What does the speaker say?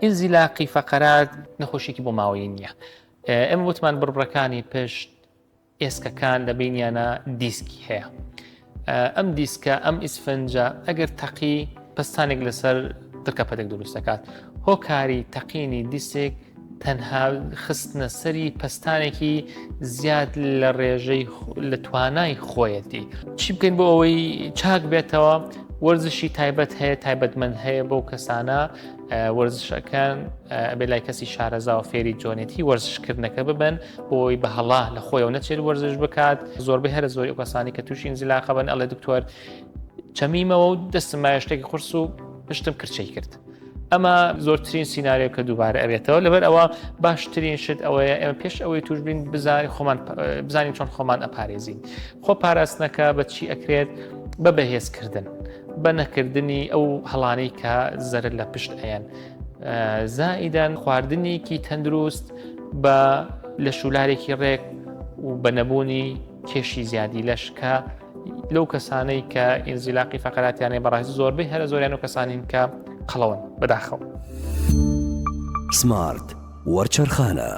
ئینزیلاقی فەقەرات نەخۆشیێکی بۆ ماوەیی نییە. ئێمە وتمان بڕبڕەکانی پشت ئێسکەکان لە بینیانە دیسکی هەیە. ئەم دیسکە ئەم ئیسفنجە ئەگەر تەقی پستانێک لەسەر دڕکەپەتێک دروست دەکات. هۆکاری تەقینی دیسک تەنها خستنە سەری پەستانێکی زیاد لە ڕێژەی لە توانای خۆیەتی. چی بکەین بۆ ئەوەی چاک بێتەوە؟ وەرزشی تایبەت هەیە تایبەتمەند هەیە بۆ کەسانە وەرزشەکان ئەبێ لای کەسی شارەزا و فێری جۆنێتی وەرزشکردنەکە ببن بۆی بە هەڵا لە خۆیەوە نەچێت وەرزش بکات زۆربەی هەرە زۆری ئەو کەسانی کە تووشی ئینزیلاقە بن ئەڵێ دکتۆر چەمیمەوە و دەستم مایە شتێکی قورس و پشتم کرچەی کرد. ئەمە زۆرترین سیناریۆ کە دووبارە ئەبێتەوە لەبەر ئەوە باشترین شت ئەوەیە ئێمە پێش ئەوەی توش بین بزانین خۆمان بزانین چۆن خۆمان ئەپارێزین خۆ پاراستنەکە بە چی ئەکرێت بە بەهێزکردن بە نەکردنی ئەو هەڵانەی کە زەرەر لە پشت ئەیەن زائیدەن خواردنێکی تەندروست بە لە شولارێکی ڕێک و بە نەبوونی کێشی زیادی لەش کە لەو کەسانەی کە ئینزیلاقی فەقەراتیانەیە بەڕاستی زۆربەی هەرە زۆریان و کەسانین کە قەڵەون بەداخەوە. سمارت وەرچەرخانە.